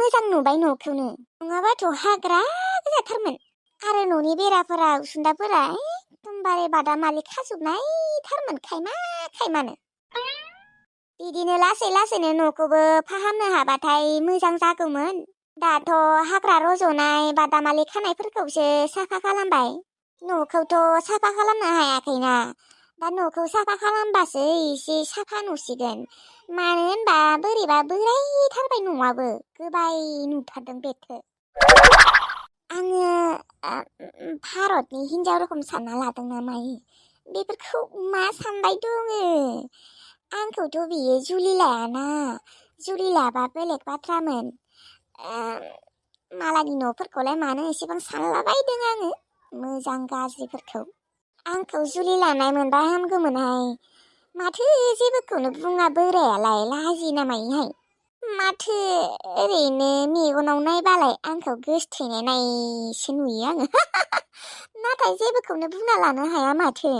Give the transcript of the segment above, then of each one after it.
मोजां नुबाय न'खौनो नङाबाथ' हाग्रा गोजाथारमोन आरो न'नि बेराफोरा उसुंदाफोरा एकदमबारे बादामालि खाजोबनायथारमोन खायमानो बिदिनो लासै लासैनो न'खौबो फाहामनो हाबाथाय मोजां जागौमोन दाथ' हाग्रा रज'नाय बादामालि खानायफोरखौसो साफा खालामबाय न'खौथ' साफा खालामनो हायाखैना दा न'खौ साफा खालामबासो एसे साफा नुसिगोन मानो होनबा बोरैबा बोरायथारबाय न'आबो गोबाय नुथारदों बेथो आङो भारतनि हिन्जाव रोखोम सानना लादों ना मायो बेफोरखौ मा सानबाय दङो आंखौथ' बियो जुलि लायाना जुलि लाबा बेलेग बाथ्रामोन मालानि न'फोरखौलाय मानो एसेबां सानलाबायदों आङो मोजां गाज्रिफोरखौ आंखौ जुलि लानाय मोनबा हामगौमोनहाय माथो जेबोखौनो बुङा बोरायालाय लाजि नामायोहाय माथो ओरैनो मेगनाव नायबालाय आंखौ गोसथोनाय नायसो नुयो आङो नाथाय जेबोखौनो बुंना लानो हाया माथो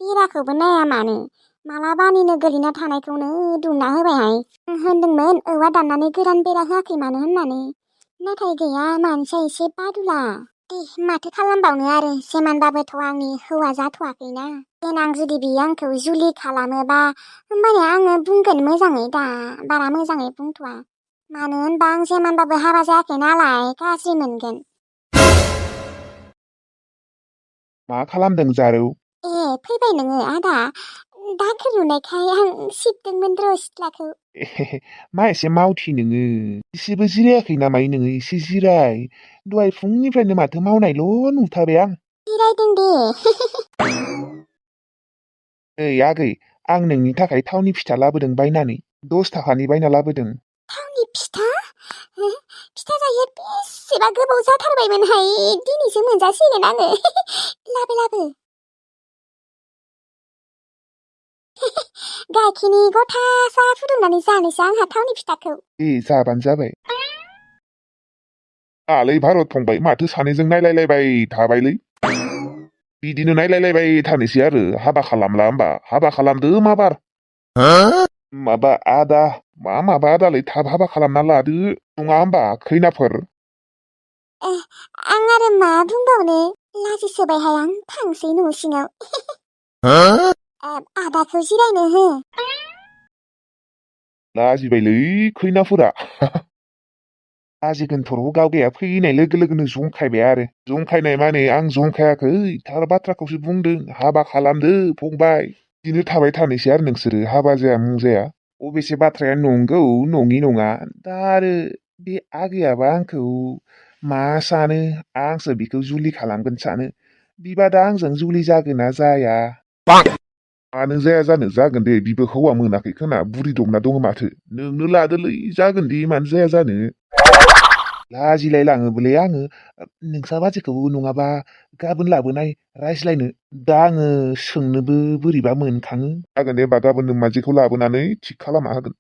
बेराखौबो नाया मानो मालाबानिनो गोलैना थानायखौनो दुमना होबायहाय होनदोंमोन औवा दाननानै गोदान बेरा होआखै मानो होननानै नाथाय गैया मानसिया एसे बादुला दे माथो खालामबावनो आरो जेमानबाबोथ' आंनि हौवा जाथ'वाखैना देनां जुदि बियो आंखौ जुलि खालामोबा होमबानिया आङो बुंगोन मोजाङै दा बारा मोजाङै बुंथ'वा मानो होनबा आं जेमानबाबो हाबा जायाखै नालाय गाज्रि मोनगोन मा खालामदों जारौ ए फैबाय नोङो आदा दाखोर नुनायखाय आं सिबदोंमोन र' सिथ्लाखौ मा एसे मावथि नोङो एसेबो जिरायाखै नामाय नोङो एसे जिराय दहाय फुंनिफ्रायनो माथो मावनायल' नुथारबाय आं जिरायदों दे ओइ आगै आं नोंनि थाखाय थावनि फिथा लाबोदों बायनानै 10 थाखानि बायना लाबोदों थावनि फिथा फिथा जायो बेसेबा गोबाव जाथारबायमोनहाय दिनैसो मोनजासिगोन आङो लाबो गाइखेरनि गथा साहा फुदुंनानै जानोसै आंहा थावनि फिथाखौ ए जाबानो जाबाय आलै भारत फंबाय माथो सानैजों नायलायलायबाय थाबायलै बिदिनो नायलायलायबाय थानोसै आरो हाबा खालामला होमबा हाबा खालामदो माबार माबा आदा माबा आदालै थाब हाबा खालामना लादो नङा होमबा खैनाफोर आं आरो मा बुंबावनो लाजिसोबायहाय आं थांसै न' सिङाव आदाखौ जिरायनो हो लाजिबायलै खैनाफोरा लाजिगोन थर' गावगाया फैनाय लोगो लोगोनो जंखायबाय आरो जंखायनाय माने आं जंखायाखै थार बाथ्राखौसो बुंदों हाबा खालामदो फंबाय बिदिनो थाबाय थानोसै आरो नोंसोरो हाबा जाया मुं जाया अबेसे बाथ्राया नंगौ नङि नङा दा आरो बे आगैयाबा आंखौ मा सानो आंसो बिखौ जुलि खालामगोन सानो बिबा दा आंजों जुलि जागोन ना जाया मानो जाया जानो जागोन दे बिबो हौवा मोनाखै खोना बुरि दंना दङ माथो नोंनो लादोलै जागोन दे मानो जाया जानो लाजिलाय लाङोबोलै आङो नोंसा बाजैखौ नङाबा गाबोन लाबोनाय रायज्लायनो दा आङो सोंनोबो बोरैबा मोनखाङो जागोन दे होमबा गाबोन नोम्माजिखौ लाबोनानै थिग खालामना होगोन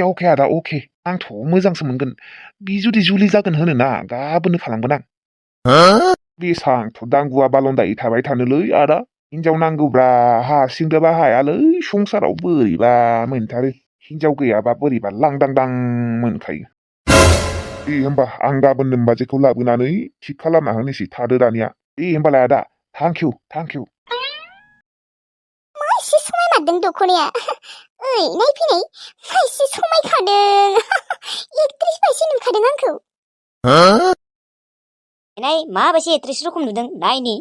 अके आदा अके आंथ' मोजांसो मोनगोन बि जुदि जुलि जागोन होनोना गाबोननो खालामगोन आं बेसांथ' दांगुवा बालन्दायै थाबाय थानोलै आदा हिनजाव नांगौब्रा हारसिंदोबा हायालै संसाराव बोरैबा मोनथारो हिनजाव गैयाबा बोरैबा लांदांदां मोनखायो दे होमबा आं गाबोन नोम्बाजैखौ लाबोनानै थिग खालामना होनोसै थादो दानिया दे होमबालाय आदा थेंकिउ मा एसे समायमारदों दख'नाया ओइ नायफैनाय मा एसे समायखादों एक्ट्रिस बायदि नुखादों आंखौ नाय माबायदि एक्ट्रिस रखम नुदों नायनि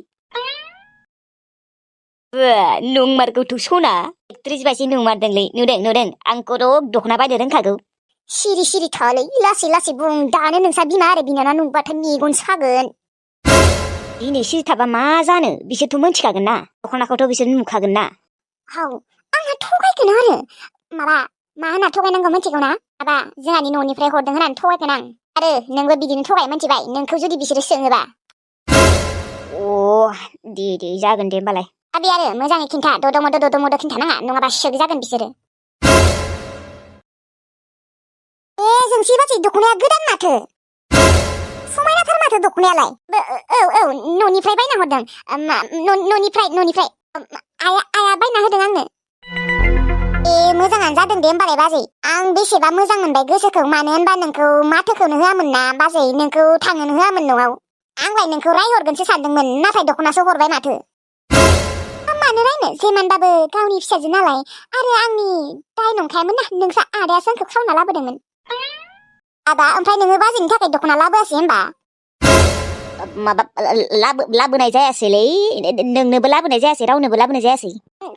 नंमारगौथ' सना एक्ट्रिस बायदि नुमारदोंलै नुदों आंखौथ' दख'ना बायनो रोंखागौ सिरि थालै लासै बुं दानो नोंसा बिमा आरो बिनानाव नुबाथाय मेगन सागोन दिनै सिरि थाबा मा जानो बिसोरथ' मोनथिखागोन ना दख'नाखौथ' बिसोर नुखागोन ना औ आंहा थगायगोन आरो मा होनना थगायनांगौ मिथिगौ ना माबा जोंहानि न'निफ्राय हरदों होननानै थगायगोन आं आरो नोंबो बिदिनो थगाय मिथिबाय नोंखौ जुदि बिसोरो सोङोबा दे जागोन दे होमबालाय आबे आरो मोजाङै खिन्था दद' मद' खिन्थानाङा नङाबा सोग जागोन बिसोरो जोंसि बाजै दख'नाया गोदान माथो समायनाथार माथो दख'नायालाय औ न'निफ्राय बायना हरदों न'निफ्राय आइया बायना होदों आंनो मोजाङानो जादों जादों दे होमबालाय बाजै आं बेसेबा मोजां मोनबाय गोसोखौ मानो होनबा नोंखौ माथोखौनो होआमोन ना बाजै नोंखौ थांनोनो होआमोन न'आव आंलाय नोंखौ रायहरगोनसो सानदोंमोन नाथाय दख'नासो हरबाय माथो मानो रायनो जेमानबाबो गावनि फिसाजो नालाय आरो आंनि दाय नंखायामोन ना नोंसा आदायासो आंखौ खावना लाबोदोंमोन आदा ओमफ्राय नोङो बाजैनि थाखाय दख'ना लाबोआसै होमबा माबा लाबोनाय जायासैलै नोंनोबो लाबोनाय जायासै रावनोबो लाबोनाय जायासै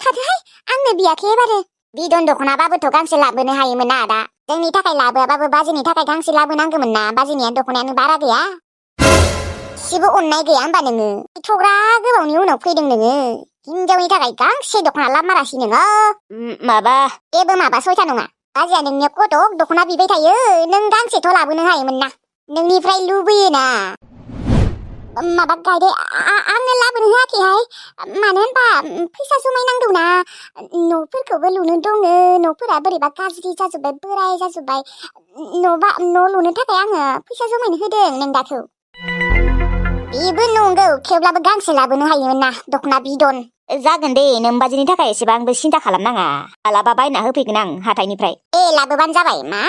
थाथोहाय आंनो बियाखै एबारो बिदन दख'नाबाबोथ' गांसे लाबोनो हायोमोन ना आदा जोंनि थाखाय लाबोआबाबो बाजैनि थाखाय गांसे लाबोनांगौमोन ना बाजैनिया दख'नायानो बारा गैया एसेबो अननाय गैया होमबा नोङो एथ'ग्रा गोबावनि उनाव फैदों नोङो हिनजावनि थाखाय गांसे दख'ना लाबोमारासै नोङो माबा जेबो माबा सयथा नङा बाजैया नोंनिया कटक दख'ना बिबाय थायो नों गांसेथ' लाबोनो हायोमोन ना नोंनिफ्राय लुबैयोना माबा गायदे आंनो लाबोनो होआखैहाय मानो होनबा फैसा जमायनांगौना न'फोरखौबो लुनो दङ न'फोरा बोरैबा गाज्रि जाजोब्बाय बोराय जाजोब्बाय न' लुनो थाखाय आङो फैसा जमायनो होदों नों दाखौ बेबो नंगौ थेवब्लाबो गांसे लाबोनो हायोमोन ना दख'ना बिदन जागोन दे नोम्बाजैनि थाखाय एसेबांबो सिन्था खालामनाङा मालाबा बायना होफैगोन आं हाथाइनिफ्राय लाबोबानो जाबाय मा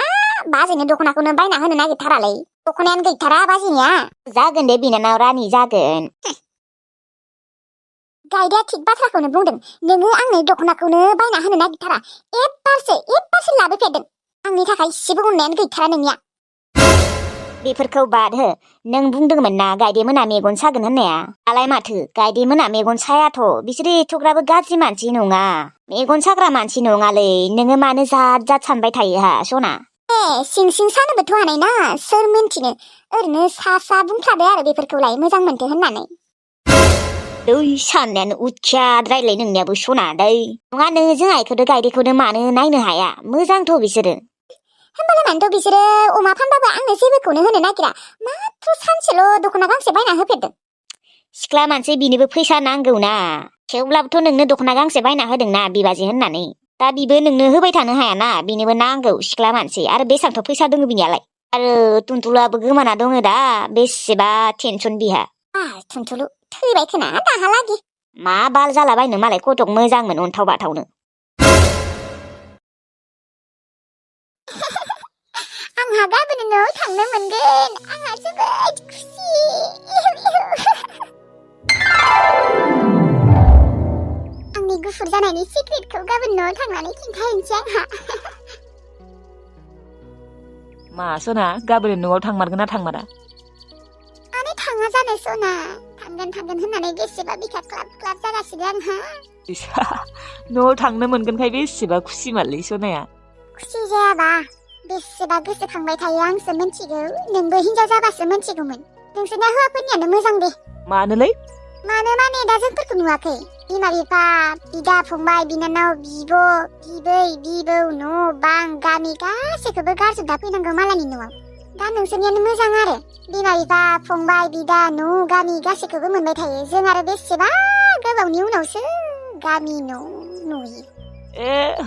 बाजैनो दख'नाखौनो बायना होनो नागिरथारालै दख'नायानो गैथारा बाजैनिया जागोन दे बिनानाव रानि जागोन गायदेया थिग बाथ्राखौनो बुंदों नोङो आंनो दख'नाखौनो बायना होनो नागिरथारा एबारसो लाबोफेरदों आंनि थाखाय एसेबो अननायानो गैथारा नोंनिया बेफोरखौ बाद हो नों बुंदोंमोन ना गायदेमोना मेगन सागोन होननाया दालाय माथो गायदेमोना मेगन सायाथ' बिसोरो एथ'ग्राबो गाज्रि मानसि नङा मेगन साग्रा मानसि नङालै नोङो मानो जाद सानबाय थायो हा सना सिं सानोबोथ' हानाय ना सोर मिन्थिनो ओरैनो सा बुंफ्लादो आरो बेफोरखौलाय मोजां मोनथो होननानै दै साननायानो उथियाद रायलाय नोंनियाबो सना दै नङा नोङो जों आइखौदो गायदेखौनो मानो नायनो हाया मोजांथ' बिसोरो होमबालाय मानोथ' बिसोरो अमा फानबाबो आंनो जेबोखौनो होनो नागिरा माथ्र सानसेल' दख'ना गांसे बायना होफेरदों सिख्ला मानसि बिनोबो फैसा नांगौना थेवब्लाबोथ' नोंनो दख'ना गांसे बायना होदोंना बिबाजै होननानै दा बिबो नोंनो होबाय थानो हायाना बिनोबो नांगौ सिख्ला मानसि आरो बेसांथ' फैसा दङ बिनियालाय आरो टुनटुलुआबो गोमाना दङ दा बेसेबा टेनसन बिहा टुनटुलु थैबाय खोना दाहालागि मा बाल जालाबायनो मालाय कटक मोजांमोन अन्थाव बाथावनो आंहा गाबोन न'आव थांनो मोनगोन आंहा जोबोद खुसि आंनि गुफुर जानायनि सिक्रेटखौ गाबोन न'आव थांनानै खिन्थाहैनोसै आंहा मा सना गाबोन न'आव थांमारगोन ना थांमारा मानो थाङा जानो सना थांगोन होननानै बेसेबा बिखा क्लाब जागासिनो आंहा न'आव थांनो मोनगोनखाय बेसेबा खुसि मारलै सनाया खुसि जायाबा बेसेबा गोसोखांबाय थायो आंसो मिन्थिगौ नोंबो हिनजाव जाबासो मिन्थिगौमोन नोंसोरना हौवाफोरनियानो मोजां दे मानोलै मानो माने दा जोंफोरखौ नुवाखै बिमा बिफा बिदा फंबाय बिनानाव बिब' बिबै बिबौ न' बां गामि गासैखौबो गारजोबना फैनांगौ मालायनि न'आव दा नोंसोरनियानो मोजां आरो बिमा बिफा फंबाय बिदा न' गामि गासैखौबो मोनबाय थायो जों आरो बेसेबा गोबावनि उनावसो गामि न' नुयो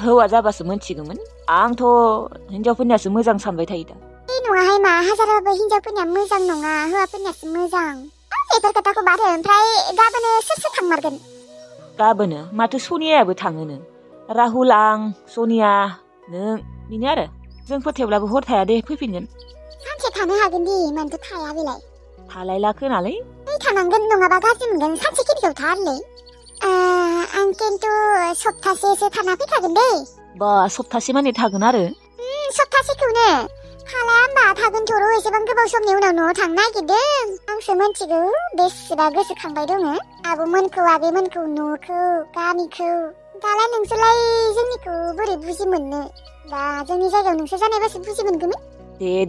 हौवा जाबासो मिन्थिगौमोन आंथ' हिनजावफोरनियासो मोजां सानबाय थायो दा बे नङाहाय मा हाजाराबो हिनजावफोरनिया मोजां नङा हौवाफोरनियासो मोजां बेफोर खोथाखौ बाद हो ओमफ्राय गाबोनो सोर थांमारगोन गाबोनो माथो सनियायाबो थाङोनो राहुल आं सनिया नों बेनो आरो जोंफोर थेवब्लाबो हर थाया दे फैफिनगोन सानसे थानो हागोन दे मानोथो थाया बेलाय थालायला खोनालै थानांगोन नङाबा गाज्रि मोनगोन सानसे खिनिखौ थारलै आं खिन्थु सप्तासेसो थाना फैखागोन दे बा सप्तासे माने थागोन आरो सप्तासेखौनो खालाया होमबा थागोन थर' एसेबां गोबाव समनि उनाव न'आव थांनो नागिरदों आंसो मिन्थिगौ बेसेबा गोसोखांबाय दङ आब'मोनखौ आगैमोनखौ न'खौ गामिखौ दालाय नोंसोरलाय जोंनिखौ बोरै बुजि मोननो दा जोंनि जायगायाव नोंसोर जानायबासो बुजि मोनगौमोन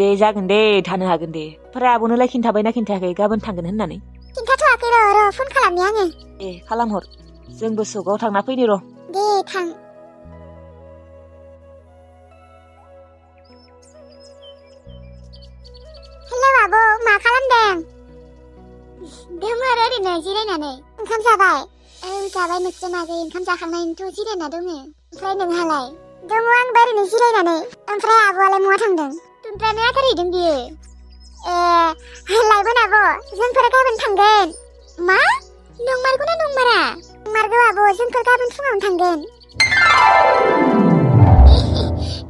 दे जागोन दे थानो हागोन दे ओमफ्राय आब'नोलाय खिन्थाबायना खिन्थायाखै गाबोन थांगोन होननानै खिन्थाथ'वाखै र' फन खालामनि आङो दे खालामहर जोंबो सकाव थांना फैनि र' दे थां हेलौ आब' मा खालामदों दङ आरो ओरैनो जिरायनानै ओंखाम जाबाय जाबाय नोंसोर नागै ओंखाम जाखांनायनिथ' जिरायना दङ ओमफ्राय नोंहालाय दङ आंबो ओरैनो जिरायनानै ओमफ्राय आब'आलाय बहा थांदों टुनटुलानो आदार हैदों बियो लायबोन आब' जोंफोर गाबोन थांगोन मा नंमारगौना नंमारा नंमारगौ आब' जोंफोर गाबोन फुङावनो थांगोन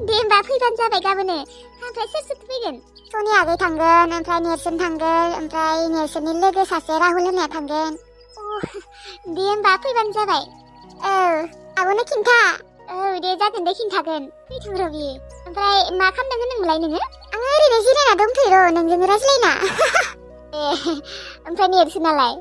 दे होमबा फैबानो जाबाय गाबोनो ओमफ्राय सोर सोर फैगोन सनिया आगै थांगोन ओमफ्राय नेरसोन थांगोन ओमफ्राय नेरसोननि लोगो सासे राहुल होननाया थांगोन दे होमबा फैबानो जाबाय औ आब'नो खिन्था औ दे जागोन दे खिन्थागोन फैथों र' बियो ओमफ्राय मा खालामदों होनदोंमोनलाय नोङो आङो ओरैनो जिरायना दंथ'यो र' नोंजों रायज्लायना ए ओमफ्राय नेरसोनालाय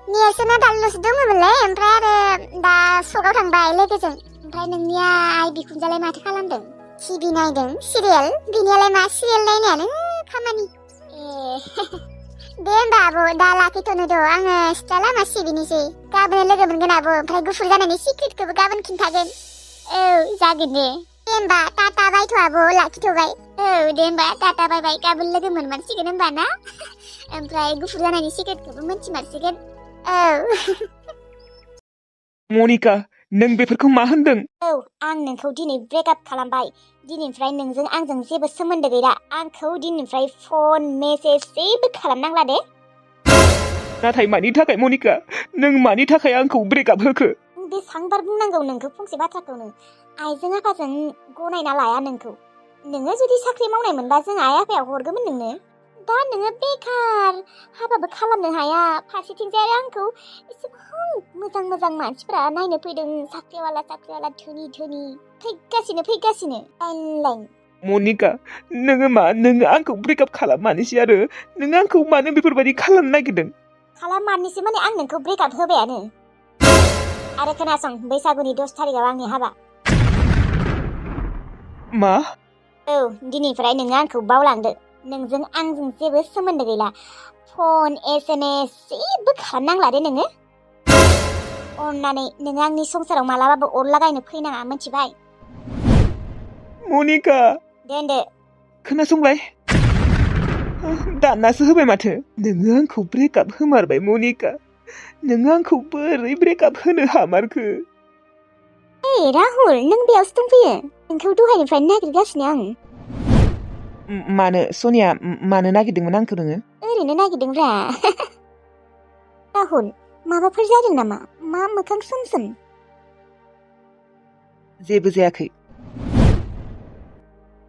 नेरसोना दाल'सो दङमोनलै ओमफ्राय आरो दा सकाव थांबाय लोगोजों ओमफ्राय नोंनिया आइ बिखुनजोआलाय माथो खालामदों टिभि नायदों सिरियेल बिनियालाय मा सिरियेल नायनायानो खामानि ए दे होमबा आब' दा लाखिथ'नो द' आङो सिथ्ला लामा सिबिनोसै गाबोन लोगो मोनगोन आब' ओमफ्राय गुफुर जानायनि सिक्रेटखौबो गाबोन खिन्थागोन औ जागोन दे होमबा टाटा बायथ' आब' लाखिथ'बाय औ दे होमबा टाटा बाय बाय गाबोन लोगो मोनमारसिगोन होमबा ना ओमफ्राय गुफुर जानायनि सिक्रेटखौबो मोनथिमारसिगोन औ मनिका नों बेफोरखौ मा होनदों औ आं नोंखौ दिनै ब्रेकआप खालामबाय दिनैनिफ्राय नोंजों आंजों जेबो सोमोन्दो गैला आंखौ दिनैनिफ्राय फन मेसेज जेबो खालामनांला दे नाथाय मानि थाखाय मनिका नों मानि थाखाय आंखौ ब्रेकआप होखो बेसांबार बुंनांगौ नोंखौ फंसे बाथ्राखौनो आइजों आफाजों गनायना लाया नोंखौ नोङो जुदि साख्रि मावनाय मोनबा जों आइ आफाया हरगौमोन नोंनो दा नोङो बेखार हाबाबो खालामनो हाया फारसेथिंजाय आरो आंखौ एसेबां मोजां मोजां मानसिफोरा नायनो फैदों साख्रिवाला धोनि फैगासिनो लाइन मनिका नोङो आंखौ ब्रेकआप खालाममानोसै आरो नों आंखौ मानो बेफोरबायदि खालामनो नागिरदों खालाममानोसै माने आं नोंखौ ब्रेकआप होबायानो आरो खोनासं बैसागुनि 10 थारिखआव आंनि हाबा मा औ दिनैनिफ्राय नोङो आंखौ बावलांदो नोंजों आंजों जेबो सोमोन्दो गैला फन SMS जेबो खालामनांला दे नोङो अननानै नोङो आंनि संसाराव मालाबाबो अर लागायनो फैनाङा मिथिबाय मनिका दोनदो खोनासंलाय दाननासो होबाय माथो नोङो आंखौ ब्रेकआप होमारबाय मनिका नोङो आंखौ बोरै ब्रेकआप होनो हामारखो राहुल नों बेयावसो दंफैयो नोंखौ दहायनिफ्रायनो नागिरगासिनो आं मानो सनिया मानो नागिरदोंमोन आंखौ नोङो ओरैनो नागिरदोंब्रा राहुल माबाफोर जादों नामा मा मोखां सोम जेबो जायाखै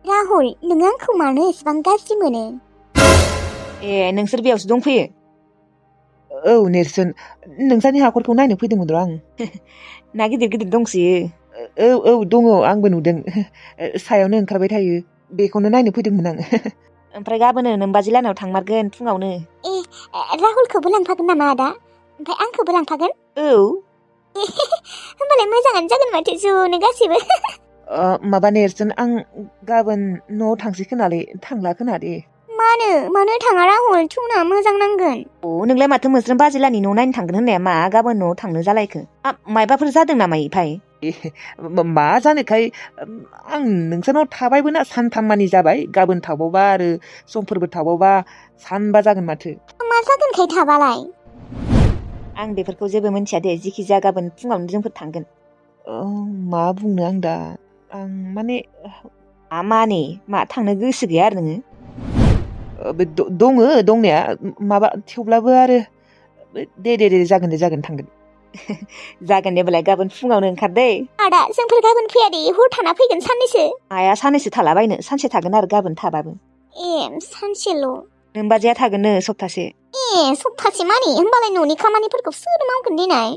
राहुल नों आंखौ मानो एसेबां गाज्रि मोनो ए नोंसोर बेयावसो दंफैयो औ नेरसोन नोंसानि हाखरखौ नायनो फैदोंमोन र' आं ना गिदिर गिदिर दंसोयो औ दङ आंबो नुदों सायावनो ओंखारबाय थायो बेखौनो नायनो फैदोंमोन आं ओमफ्राय गाबोनो नोमबाजै लानाव थांमारगोन फुङावनो ए राहुलखौबो लांफागोन नामा आदा ओमफ्राय आंखौबो लांफागोन औ होमबालाय मोजाङानो जागोन माथो ज'नो गासिबो माबा नेरसोन आं गाबोन न'आव थांसै खोनालै थांला खोना दे मानो थाङा राहुल थुना मोजां नांगोन अ नोंलाय माथो मोस्रोम बाजिलानि न' नायनो थांगोन होननाया मा गाबोन न'आव थांनो जालायखो मायबाफोर जादों नामा इफाय मा जानोखाय आं नोंसोरनाव थाबायबो ना सानथाममानि जाबाय गाबोन थाबावबा आरो समफोरबो थाबावबा सानबा जागोन माथो मा जागोनखाय थाबालाय आं बेफोरखौ जेबो मिन्थिया दे जिखि जाया गाबोन फुङावनो जोंफोर थांगोन मा बुंनो आं दा आं माने माने मा थांनो गोसो गैया आरो नोङो दङ दंनाया माबा थेवब्लाबो आरो दे जागोन थांगोन जागोन दे बेलाय गाबोन फुङावनो ओंखार दे आदा जोंफोर गाबोन फैया दे हर थाना फैगोन साननैसो आया साननैसो थालाबायनो सानसे थागोन आरो गाबोन थाबाबो ए सानसेल' नोमबाजैया थागोननो सप्तासे ए सप्तासे मानि होमबालाय न'नि खामानिफोरखौ सोर मावगोन देनाय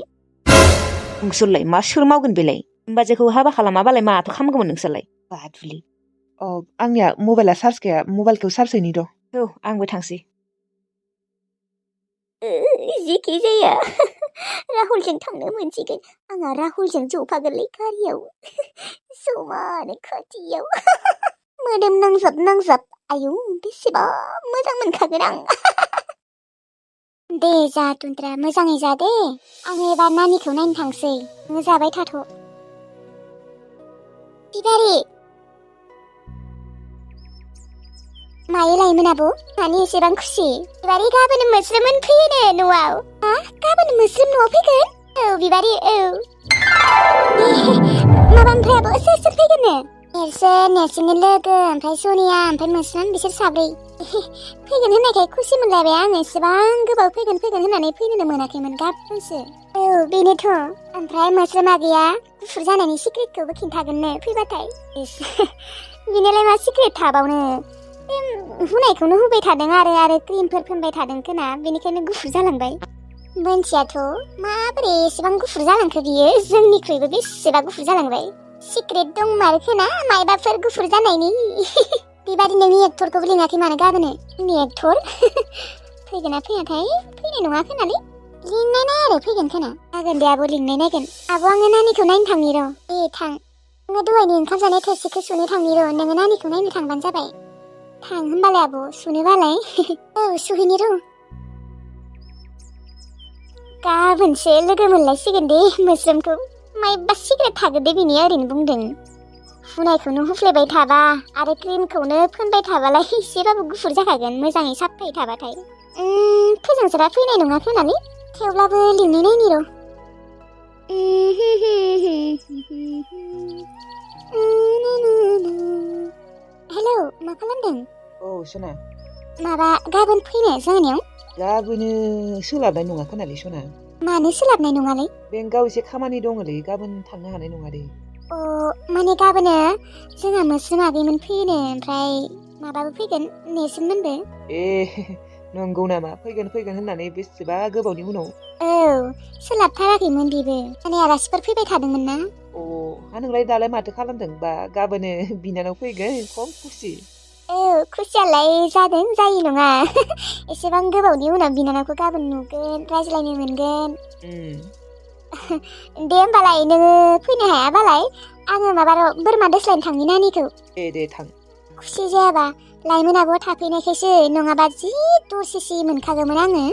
नोंसोरलाय मा सोर मावगोन बेलाय नोमबाजैखौ हाबा खालामाबालाय माथो खालामगौमोन नोंसोरलाय बादुलि आंनिया मबाइला चार्ज गैया मबाइलखौ चार्ज हैनि र' औ आंबो थांसै जेखि जाया राहुलजों थांनो मोनसिगोन आंहा राहुलजों जफागोनलै गारियाव जमानो खाथियाव मोदोम नांजाब आयौ बेसेबा मोजां मोनखागोन आं दे जा तुन्द्रा मोजाङै जा दे आं एबार नानिखौ नायनो थांसै नोङो जाबाय थाथ' बिबारि मायो लायोमोन आब' मानि एसेबां खुसि बिबारि गाबोन मोस्रोमोन फैयोनो न'आव गाबोन मोस्रोम न'आव फैगोन औ बिबारि औ माबा ओमफ्राय आब' सोर फैगोननो नेरसोननि लोगो ओमफ्राय सनिया ओमफ्राय मोस्रोम बिसोर साब्रै फैगोन होननायखाय खुसि मोनलायबाय आं एसेबां गोबाव फैगोन होननानै फैनोनो मोनाखैमोन गाबोनसो औ बेनोथ' ओमफ्राय मोस्रोम आगैया गुफुर जानायनि सिक्रेटखौबो खिन्थागोननो फैबाथाय इस बिनालाय मा सिक्रेट थाबावनो बे हुनायखौनो हुबाय थादों आरो क्रिमफोर फोनबाय थादों खोना बेनिखायनो गुफुर जालांबाय मोनथियाथ' माबोरै एसेबां गुफुर जालांखो बियो जोंनिख्रुइबो बेसेबा गुफुर जालांबाय सिक्रेट दंमारो खोना मायबाफोर गुफुर जानायनि बेबादि नोंनि एक्टरखौबो लिङाखै मानो गाबोनो आंनि एक्टर फैगोना फैयाथाय फैनाय नङा खोनालै लिंनाय नाय आरो फैगोन खोना जागोन दे आब' लिंनाय नायगोन आब' आङो नानिखौ नायनो थांनि र' दे थां आङो दहायनि ओंखाम जानाय थोरसिखौ सुनो थांनि र' नोङो नानिखौ नायनो थांबानो जाबाय थां होनबालाय आब' सुनोबालाय औ सुहैनि र' गाबोनसो लोगो मोनलायसिगोन दे मोस्रोमखौ मायबा सिक्रेट थागोन दे बिनिया ओरैनो बुंदों हुनायखौनो हुफ्लेबाय थाबा आरो क्रिमखौनो फोनबाय थाबालाय एसेबाबो गुफुर जाखागोन मोजाङै साफायै थाबाथाय फोजोंसोरा फैनाय नङा खोनालै थेवब्लाबो लिंनाय नायनि र' हेलौ मा खालामदों औ सना माबा गाबोन फैनो जोंनियाव गाबोनो सोलाबनाय नङा खोनालै सना मानो सोलाबनाय नङालै बेंकआव एसे खामानि दङलै गाबोन थांनो हानाय नङा दे अ माने गाबोनो जोंहा मोस्रोम आगैमोन फैनो ओमफ्राय माबाबो फैगोन नेसोनमोनबो ए नंगौ नामा फैगोन होननानै बेसेबा गोबावनि उनाव औ सोलाबथाराखैमोन बेबो माने आलासिफोर फैबाय थादोंमोन ना अ हा नोंलाय दालाय माथो खालामदों बा गाबोनो बिनानाव फैगोन खम खुसि औ खुसियालाय जादों जायो नङा एसेबां गोबावनि उनाव बिनानावखौ गाबोन नुगोन रायज्लायनो मोनगोन दे होमबालाय नोङो फैनो हायाबालाय आङो माबा बोरमा दोस्लायनो थांनि नानिखौ दे थां खुसि जायाबा लाइमोन आब' थाफैनायखायसो नङाबा जि दसेसो मोनखागौमोन आङो